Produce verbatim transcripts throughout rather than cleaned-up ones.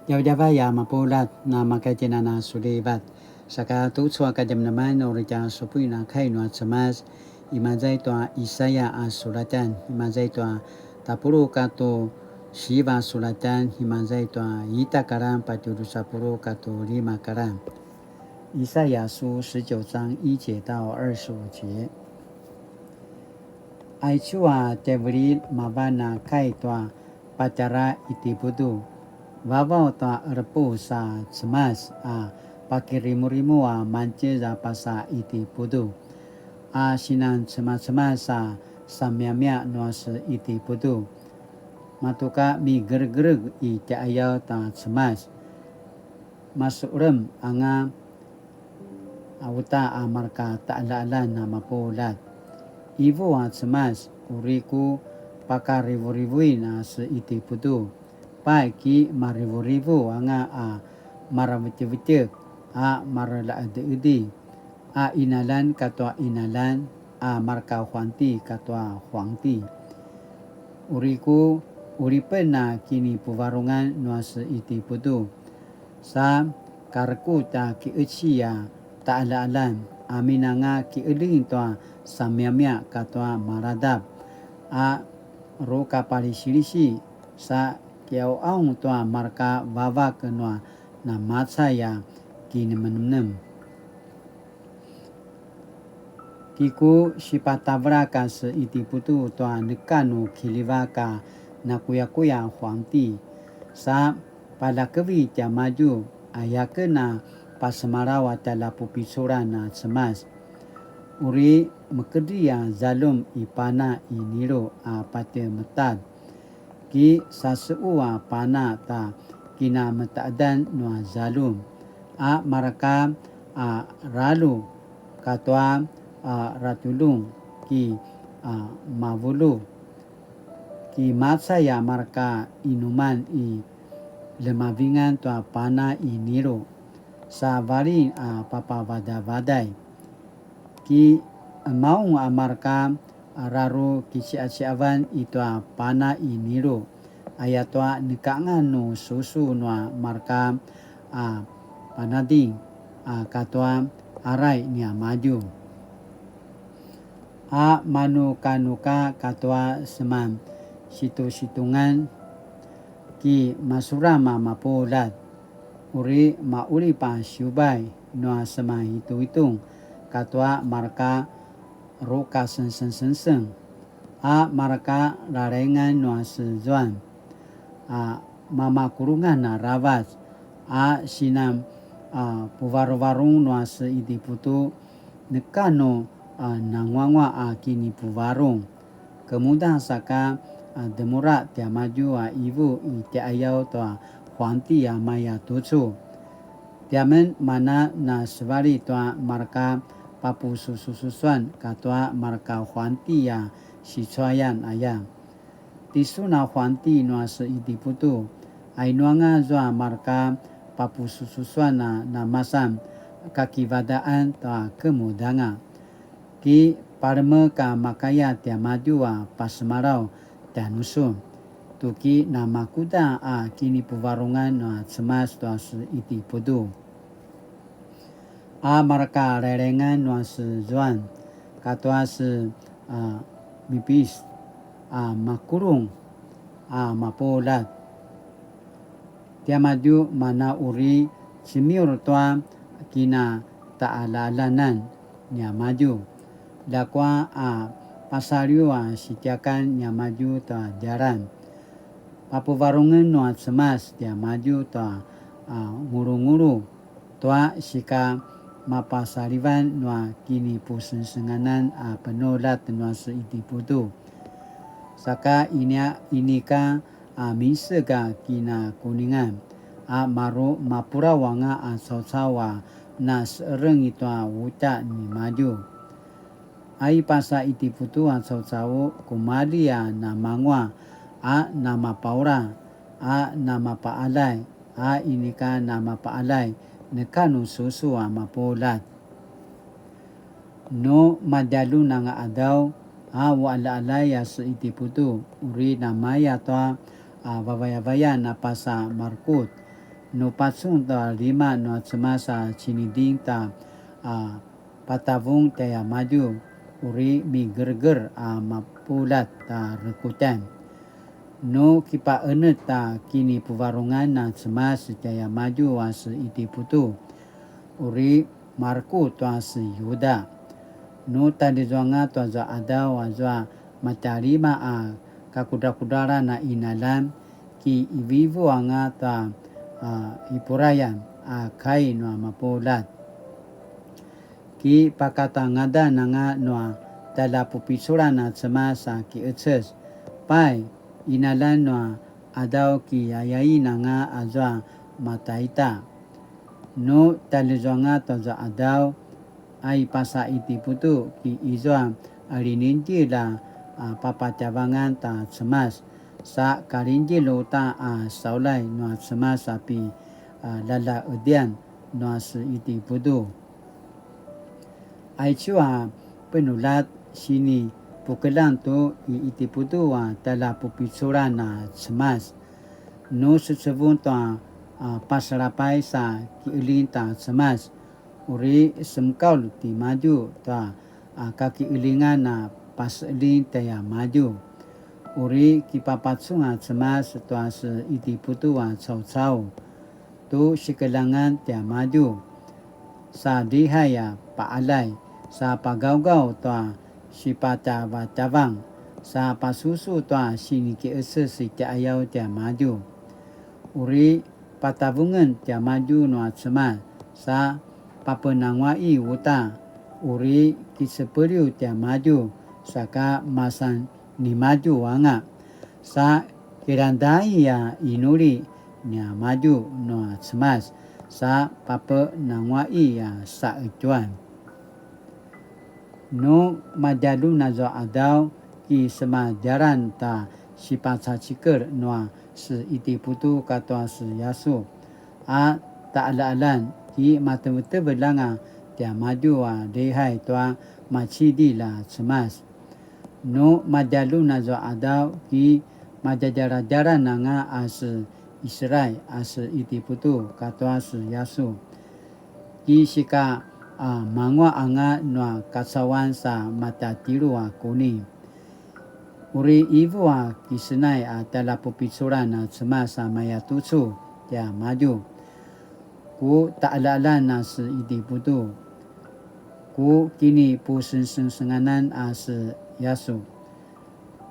Djavadjavay a mapuljat, na makaitjinana sulivat. Saka tucu a kadjamadjaman uri tja supuin a kai nua Cemas, imaza i tua Isaya a sulatjan, imaza i tua tapuluq katua siva sulatjan, imaza i tua ita karan patje drusa puluq katua lima karan. 以赛亚书十九章一节到二十五节。Aicu a tjaivililj mavan a kai tua patjara Itiputu, vavaw tua qerepus a Cemas a pakirimurimu a mangtjez a pasa Itiputu, a sinan cemacemas a samiamia nua se Itiputu. Matu ka migeregereg i tjaiqayaw ta Cemas. Masuqelem anga a uta a marka taqaljaqaljan a mapuljat. Ivu a Cemas, uri ku pakarivurivuin a se Itiputu. Pai ki marivurivu anga a maravetjevetjek a maralaqedeqedi, a qinaljan katua qinaljan, a marka huangti katua huangti. Uri ku qulipen a kinipuvarungan nua se Itiputu, sa karekutj a kiqeci a taqaljaqaljan, amin anga kiqeljing tua samiamia katua maradap, a rukapalisilisi, sa kiqauqaung tua marka vavak nua namacay a kinemenem. Ki ku sipatavelak a se Itiputu tua neka nu kiljivak a nakuyakuya huangti, sa paljakevi tiamadju, a yaken a pasemalaw a tjaljapupiculan a Cemas. Uri mekedri a zaljum i pana i Nilu a patje metad, ki sasequ a pana ta kinametaqedan nua zaljum, a marka a ralu katua a ratulung ki a mavulu, ki macay a marka inuman i ljemavingan tua pana i Nilu, sa valin a papavadavaday. Ki qemaung a marka a raru kiciaciavan i tua pana i Nilu, ayatua nekanga nu susu nua marka a panading a katua aray niamadju. A manukanuka katua seman situsitungan, ki masuram a mapuljat, uri maqulip a siubay nua seman ituitung katua marka rukasengsengseng, a marka lalaingan nua se Zuan, a mamakulungan aravac, a sinan a puvaruvarung nua se Itiputu, neka nu a nanguanguaq a kinipuvarung. Kemuda saka a demura tiamadju a ivu i tjaiqayaw tua huangti a maya tucu. Tiamen mana na sevali tua marka papusususuan katua marka huangti a sicuayan aya. Tisun a huangti nua se Itiputu, ainuanga zua marka papusususuan a namasan kakivadaqan tua kemudanga. Ki palemek a makaya tiamadju a pasemalaw tjanusun, tu ki namakuda a kinipuvarungan nua Cemas tua se Itiputu. A marka lailaingan nua se Zuan, katua se a Mipis, a makulung a mapuljat. Tiamadju mana uri cemiur tua kinataqaljaqaljanan niamadju, ljakua a pasaliw a sitjakan niamadju tua djalan. Papuvarungen nua Cemas tiamadju tua a ngulungulu tua sika mapasalivan nua kinipusengsenganan a penuljat nua se Itiputu. Saka inia inika a minsek a kinakuningan, a maru mapulaw anga a caucau a naseqereng i tua uta nimadju. A i pasa Itiputu a caucau kumalji a namangua, a namapaula, a namapaalay, a inika namapaalay, neka nu susu a mapuljat. Nu madjalun anga qadaw, a uqaljaqaljay a se Itiputu, uri namaya tua a vavayavayan a pasa Markut, Nu pacun tua lima nua Cemas a ciniding ta a patavung tjaiamadju, uri migerger a mapuljat ta rekutjan. Nu kipaenet ta kinipuvarungan na Cemas tjaiamadju a se Itiputu, uri marekutj tua se Yuda. Nu talizuanga tuazua qadaw azua matjalima a kakudrakudralan a qinaljan, kiqivivu anga tua a Ipurayan a kai nua mapuljat. Kipakatangadan anga nua tjaljapupiculan a Cemas a kiqeces. Pai, qinaljan nua qadaw kiayain anga azua mataita. Nu talizuanga tuazua qadaw, a i pasa Itiputu ki izua a liningdjilj a papatjavangan ta Cemas, sa kalingdjilj uta a saulay nua Cemas a pi a lalaedian nua se Itiputu. Aicu a penuljat sinipukeljang tu i Itiputu a tjaljapupiculan a Cemas. Nu secevung tua a pasalapay sa kiqeling ta Cemas, uri semekaulj timadju tua a kakiqelingan a paseqeling tjaiamadju. Uri kipapacun a Cemas tua se Itiputu a caucau tu sikeljangan tiamadju, sa lihay a paqaljay, sa pagawgaw tua sipatjavatjavang, sa pasusu tua sinikiqeces i tjaqayaw tiamadju. Uri patavungen tiamadju nua Cemas, sa papenanguaqi uta, uri kicepeliw tiamadju, saka masan nimadju anga, sa kilangdai a inuli niamadju nua Cemas, sa papenanguaqi a saqetjuan. Nu madjalun azua qadaw, kisemadjalan ta sipacacikel nua se Itiputu katua se Yasu, a taqaljaqaljan, ki matevetevelj anga tiamadju a lihay tua macidilj a Cemas. Nu madjalun azua qadaw, ki madjadjaladjalan anga a se Israil a se Itiputu katua se Yasu, ki sika a manguaq anga nua kacauan sa matjatjelu a kuni. Uri ivu a kisenay a tjaljapupiculan a Cemas a mayatucu tiamadju. Ku taqaljaqaljan a se Itiputu, ku kinipusengsengsenganan a se Yasu,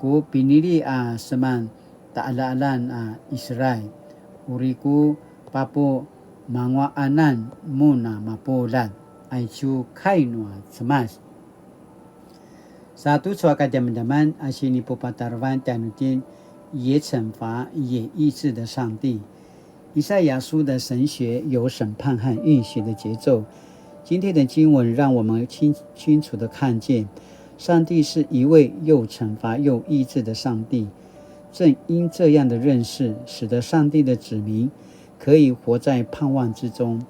ku pinili a seman taqaljaqaljan a Israil, uri ku papumanguaqanan mun a mapuljat, aicu kai nua Cemas. Sa tucu a kadjamadjaman a sinipupatarevan tjanuitjen, 也懲罰也醫治的上帝。以賽亞書的神學有審判和應許的節奏。今天的經文讓我們清，清楚地看見，上帝是一位又懲罰又醫治的上帝。正因這樣的認識，使得上帝的子民可以活在盼望之中。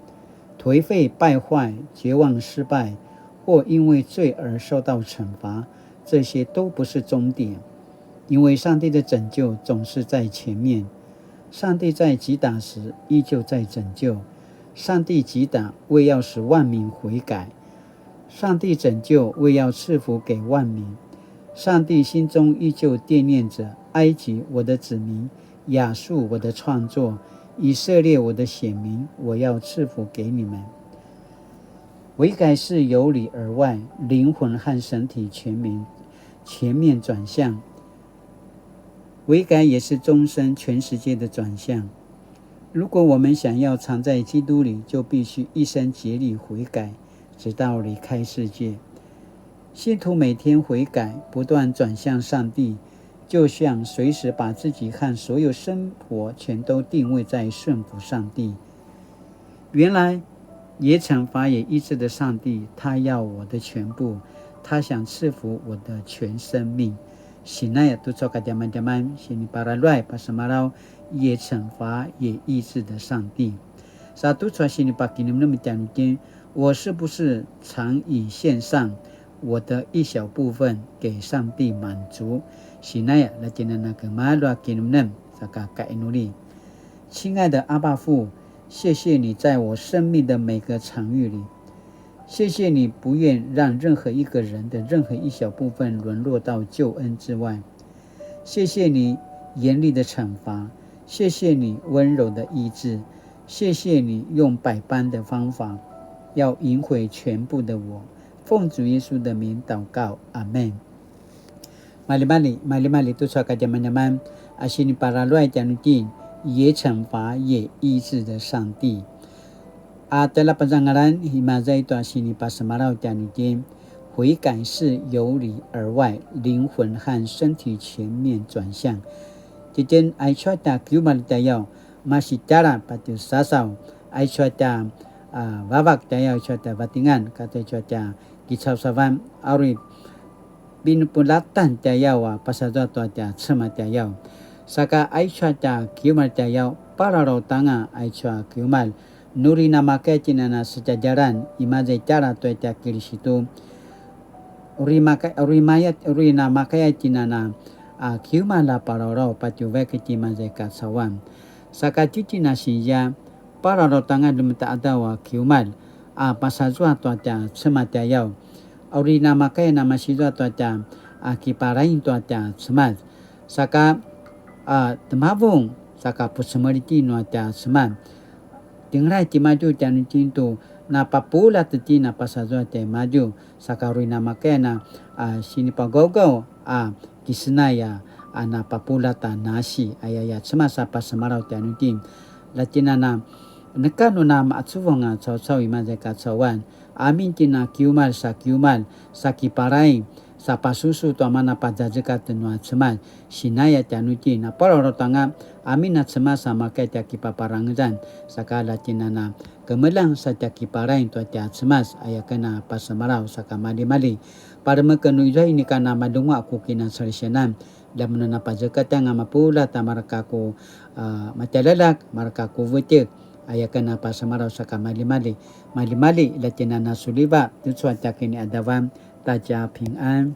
颓廢、败壞、绝望、失败，或因为罪而受到惩罚，这些都不是终点，因为上帝的拯救总是在前面。上帝在击打时依旧在拯救，上帝击打为要使万民悔改，上帝拯救为要赐福给万民。上帝心中依旧惦念着埃及，我的子民， 亚述我的创作，以色列我的选民，我要赐福给你们。悔改是由里而外，灵魂和身体全民，全面转向。悔改也是终身全世界的转向。如果我们想要常在基督里，就必须一生竭力悔改，直到离开世界。信徒每天悔改，不断转向上帝， 就像随时把自己和所有生活全都定位在顺服上帝。原来，也惩罚也医治的上帝，他要我的全部，他想赐福我的全生命。Sinaya tucu a kadjamadjaman, siniparaluay pasemalaw, 也惩罚也医治的上帝。Sa tucu a sinipakinemnem tjanuitjen, 我是不是常以献上 我的一小部分给上帝满足。Sinaya, la tjinana kemalu a kinemnem, saka kainuli. 亲爱的阿爸父，谢谢你在我生命的每个场域里，谢谢你不愿让任何一个人的任何一小部分沦落到救恩之外，谢谢你严厉的惩罚，谢谢你温柔的医治，谢谢你用百般的方法要赢回全部的我。奉主耶稣的名祷告，阿门。Malimali, malimali tucu a kadjamadjaman a siniparaluay tjanuitjen, 也惩罚也医治的上帝. A tjaljapazangalan, imaza i tua sinipasemalaw tjanuitjen, 悔改是由里而外，灵魂和身体全面转向。Tjitjen aicu a tja kiumalj tjayaw, masi tjara patje sasaw, aicu a tja, a, vavak tjayaw, aicu a tja vatingan, kata aicu a tja kicausavan, a uri pinupulatan tjayaw a pasazua tua tja Cemas tjayaw. Saka aicu a tja kiumalj tjayaw, palalautanga aicu a kiumalj, nu uri namakaya tjen a na setjadjaran, imaza i tjara tua tja Kilisitu. Uri maka-, uri maya-, uri namakaya tjen a na, a, kiumalj a palalaut patje vaik tjen imaza i kacauan. Saka tjitjen a sinzia, palalautanga ljemita qadaw a kiumalj, a pasazua tua tja Cemas tjayaw. A uri namakaya namasizua tua tja, a, kiparaing tua tja Cemas. Saka, a, temavung, saka pusemelj itjen nua tja Cemas. Tjengelay timadju tjanuitjen tu, napapuljat itjen a pasazua tjaimadju, saka uri namakaya na, a, sinipagawgaw, a, kisenay a, a, napapuljat a nasi, aya, aya, Cemas a pasemalaw tjanuitjen. Lja tjen a na, neka nu namacuvung a caucau imaza i kacauan, amin tjen a kiumalj sa kiumalj, sa kiparaing, sa pasusu tua mana pazazekatj nua Cemas, sinaya tjanuitjen, a palalautanga, amin a Cemas a makaya tja kipaparangezan, saka lja tjen a na, kemeljang sa tja kiparaing tua tja Cemas, aya ken a pasemalaw saka malimali. Palemeken nu izua inika namaljenguaq a ku kinacalisianan, lja mun a napazekatjanga mapuljat a mareka ku, a, matjaljaljak, mareka ku vetjek, aya ken a pasemalaw saka malimali. Malimali, lja tjen a na suliva, tucu a tja kiniqadavan, ta tja pingan.